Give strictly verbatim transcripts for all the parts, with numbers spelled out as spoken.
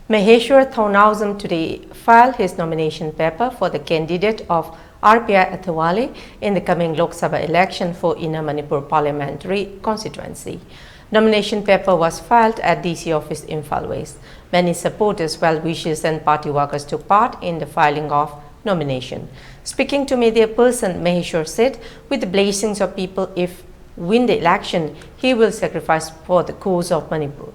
Maheshwar Thounaojam today filed his nomination paper for the candidate of R P I Athawale in the coming Lok Sabha election for Inner Manipur Parliamentary Constituency. Nomination paper was filed at D C office Imphal West. Many supporters, well-wishers and party workers took part in the filing of nomination. Speaking to media person, Maheshwar said, with the blessings of people, if win the election, he will sacrifice for the cause of Manipur.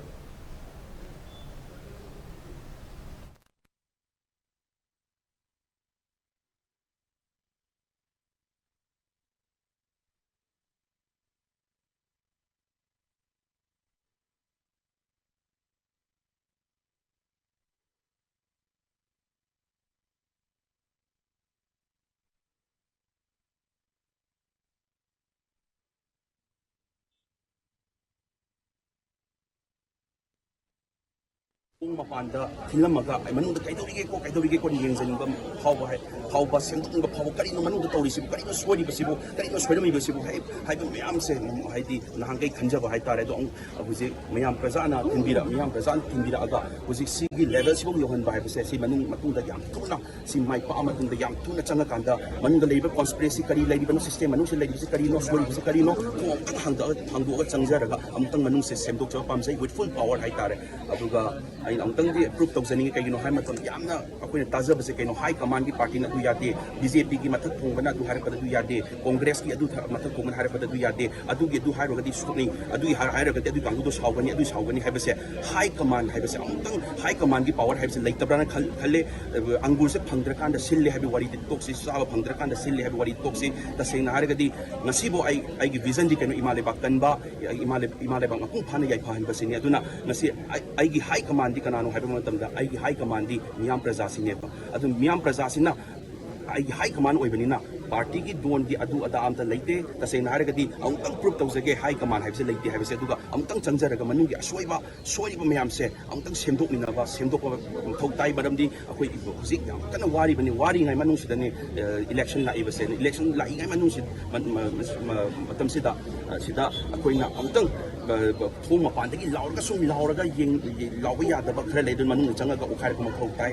ꯄꯨꯡ ꯃꯄꯥꯟꯗ ꯊꯤꯜꯂꯝꯃꯒ ꯑꯩ ꯃꯅꯨꯡꯗ ꯀꯩꯗꯧꯔꯤꯒꯦꯀꯣ, ꯀꯩꯗꯧꯔꯤꯒꯦꯀꯣ ꯌꯦꯡꯖꯅꯤꯡꯕ ꯐꯥꯎꯕ ꯍꯥꯏ-, ꯐꯥꯎꯕ, ꯁꯦꯝꯗꯣꯛꯅꯤꯡꯕ ꯐꯥꯎꯕ, ꯀꯔꯤꯅꯣ ꯃꯅꯨꯡꯗ ꯇꯧꯔꯤꯁꯤꯕꯨ, ꯀꯔꯤꯅꯣ ꯁꯣꯏꯔꯤꯕꯁꯤꯕꯨ, ꯀꯔꯤꯅꯣ ꯁꯣꯏꯔꯝꯃꯤꯕꯁꯤꯕꯨ ꯍꯥꯏ-, ꯍꯥꯏꯕ ꯃꯌꯥꯝꯁꯦ, ꯍꯥꯏꯗꯤ ꯅꯍꯥꯟꯈꯩ ꯈꯟꯖꯕ ꯍꯥꯏꯇꯥꯔꯦ꯫ ꯑꯗꯣ ꯑꯃꯨꯛ ꯍꯧꯖꯤꯛ ꯃꯌꯥꯝ ꯄ꯭ꯔꯖꯥꯅ ꯊꯤꯟꯕꯤꯔ-, ꯃꯤꯌꯥꯝ ꯄ꯭ꯔꯖꯥꯅ ꯊꯤꯟꯕꯤꯔꯛꯑꯒ ꯍꯧꯖꯤꯛ ꯁꯤꯒꯤ level ꯁꯤꯐꯥꯎ ꯌꯧꯍꯟꯕ ꯍꯥꯏꯕꯁꯦ, ꯁꯤ ꯃꯅꯨꯡ ꯃꯇꯨꯡꯗ ꯌꯥꯝ ꯊꯨꯅ ꯁꯤ ꯃꯥꯏ ꯄꯥꯛꯑ ꯃꯇꯨꯡꯗ ꯌꯥꯝ ꯊꯨꯅ ꯆꯪꯉꯀꯥꯟꯗ ꯃꯅꯨꯡꯗ ꯂꯩꯔꯤꯕ conspiracy ꯀꯔꯤ ꯂꯩꯔꯤꯕꯅꯣ, system ꯃꯅꯨꯡꯁꯤꯗ ꯂꯩꯔꯤꯕꯁꯤ ꯀꯔꯤꯅꯣ, ꯁꯣꯏꯔꯤꯕꯁꯤ ꯀꯔꯤꯅꯣ, ꯊꯣꯡ ꯑꯃꯨꯛꯇꯪ ꯍꯥꯡꯗꯣꯛꯑ-, ꯍꯥꯡꯗꯣꯛꯑꯒ ꯆꯪꯖꯔꯒ ꯑꯃꯨꯛꯇꯪ ꯃꯅꯨꯡꯁꯦ ꯁꯦꯝꯗꯣꯛꯆꯕ ꯄꯥꯝꯖꯩ, with full power ꯍꯥꯏꯇꯥꯔꯦ꯫ ꯑꯗꯨꯒ ꯑꯩꯅ ꯑꯃꯨꯛꯇꯪꯗꯤ prove ꯇꯧꯖꯅꯤꯡꯉꯤ꯫ ꯀꯩꯒꯤꯅꯣ ꯍꯥꯏꯕ ꯃꯇꯝꯗ ꯌꯥꯝꯅ ꯑꯩꯈꯣꯏꯅ ꯇꯥꯖꯕꯁꯦ ꯀꯩꯅꯣ, high commandꯀꯤ partyꯅ ꯑꯗꯨ ꯌꯥꯗꯦ, BJPꯒꯤ ꯃꯊꯛ ꯊꯣꯡꯕꯅ ꯑꯗꯨ ꯍꯥꯏꯔꯛꯄꯗ ꯑꯗꯨ ꯌꯥꯗꯦ, Congressꯀꯤ ꯑꯗꯨ ꯊ-, ꯃꯊꯛ ꯊꯣꯡꯕꯅ ꯍꯥꯏꯔꯛꯄꯗ ꯑꯗꯨ ꯌꯥꯗꯦ, ꯑꯗꯨꯒꯤ ꯑꯗꯨ ꯍꯥꯏꯔꯨꯔꯒꯗꯤ ꯁꯣꯛꯅꯤ, ꯑꯗꯨꯒꯤ ꯍꯥꯏ-, ꯍꯥꯏꯔꯒꯗꯤ ꯑꯗꯨꯒꯤ ꯀꯥꯡꯕꯨꯗꯣ ꯁꯥꯎꯒꯅꯤ, ꯑꯗꯨ ꯁꯥꯎꯒꯅꯤ ꯍꯥꯏꯕꯁꯦ, high command ꯍꯥꯏꯕꯁꯦ ꯑꯃꯨꯛꯇꯪ, high commandꯀꯤ power ꯍꯥꯏꯕꯁꯦ ꯂꯩꯇꯕ꯭ꯔꯥꯅ ꯈꯜ-, ꯈꯜꯂꯦ꯫ ꯑꯪꯒꯨꯔꯁꯦ ꯐꯪꯗ꯭ꯔꯀꯥꯟꯗ ꯁꯤꯜꯂꯦ ꯍꯥꯏꯕꯒꯤ ꯋꯥꯔꯤꯗꯤ ꯇꯣꯛꯁꯤ, ꯆꯥꯕ ꯐꯪꯗ꯭ꯔꯀꯥꯟꯗ ꯁꯤꯜꯂꯦ ꯍꯥꯏꯕꯒꯤ ꯋꯥꯔꯤ ꯇꯣꯛꯁꯤ꯫ ꯇꯁꯦꯡꯅ ꯍꯥꯏꯔꯒꯗꯤ ꯉꯁꯤꯕꯨ ꯑꯩ, ꯑꯩꯒꯤ visionꯗꯤ ꯀꯩꯅꯣ, ꯏꯃꯥ ꯂꯩꯕꯥꯛ ꯀꯟꯕ, ꯏꯃꯥ ꯂꯩ-, ꯏꯃꯥ ꯂꯩꯕꯥꯛ ꯃꯄꯨꯡ ꯐꯥꯅ ꯌꯥꯏꯐꯍꯟꯕꯁꯤꯅꯤ꯫ ꯑꯗꯨꯅ ꯉꯁꯤ ꯑꯩ, ꯑꯩꯒꯤ high commandꯗꯤ ꯀꯅꯥꯅꯣ ꯍꯥꯏꯕ ꯃꯇꯝꯗ, ꯑꯩꯒꯤ high commandꯗꯤ ꯃꯤꯌꯥꯝ ꯄ꯭ꯔꯖꯥꯁꯤꯅꯦꯕ꯫ ꯑꯗꯨ ꯃꯤꯌꯥꯝ ꯄ꯭ꯔꯖꯥꯁꯤꯅ ꯑꯩꯒꯤ high command ꯑꯣꯏꯕꯅꯤꯅ, ꯄꯥꯔꯇꯤꯒꯤ ꯗꯣꯟꯒꯤ ꯑꯗꯨ ꯑꯗꯥ ꯑꯝꯇ ꯂꯩꯇꯦ꯫ ꯇꯁꯦꯡꯅ ꯍꯥꯏꯔꯒꯗꯤ ꯑꯃꯨꯛꯇꯪ ꯄ꯭ꯔꯨꯞ ꯇꯧꯖꯒꯦ, ꯍꯥꯏ ꯀꯃꯥꯟ ꯍꯥꯏꯕꯁꯦ ꯂꯩꯇꯦ ꯍꯥꯏꯕꯁꯦ꯫ ꯑꯗꯨꯒ ꯑꯃꯨꯛꯇꯪ ꯆꯪꯖꯔꯒ ꯃꯅꯨꯡꯒꯤ ꯑꯁꯣꯏꯕ, ꯁꯣꯏꯔꯤꯕ ꯃꯌꯥꯝꯁꯦ ꯑꯃꯨꯛꯇꯪ ꯁꯦꯝꯗꯣꯛꯃꯤꯟꯅꯕ, ꯁꯦꯝꯗꯣꯛꯄ ꯃꯊꯧ ꯇꯥꯏ꯫ ꯃꯔꯝꯗꯤ ꯑꯩꯈꯣꯏ ꯍꯧꯖꯤꯛ ꯌꯥꯝ ꯀꯟꯅ ꯋꯥꯔꯤꯕꯅꯤ꯫ ꯋꯥꯔꯤꯉꯩ ꯃꯅꯨꯡꯁꯤꯗꯅꯤ, ꯑ, ꯏꯂꯦꯛꯁꯟ ꯂꯥꯛꯏꯕꯁꯦ꯫ ꯏꯂꯦꯛꯁꯟ ꯂꯥꯛꯏꯉꯩ ꯃꯅꯨꯡꯁꯤ-, ꯃ-, ꯃ-, ꯃ-, ꯃꯇꯝꯁꯤꯗ, ꯑ, ꯁꯤꯗ ꯑꯩꯈꯣꯏꯅ ꯑꯃꯨꯛꯇꯪ, ꯑ, ꯊꯣꯡ ꯃꯄꯥꯟꯗꯒꯤ ꯂꯥꯎꯔꯒ ꯁꯨꯝ ꯂꯥꯎꯔꯒ ꯌꯦꯡ-, ꯂꯥꯎꯕ ꯌꯥꯗꯕ ꯈꯔ ꯂꯩ꯫ ꯑꯗꯨ ꯃꯅꯨꯡꯗ ꯆꯪꯉꯒ ꯑꯣꯠꯈꯥꯏꯔꯛꯄ ꯃꯊꯧ ꯇꯥꯏ꯫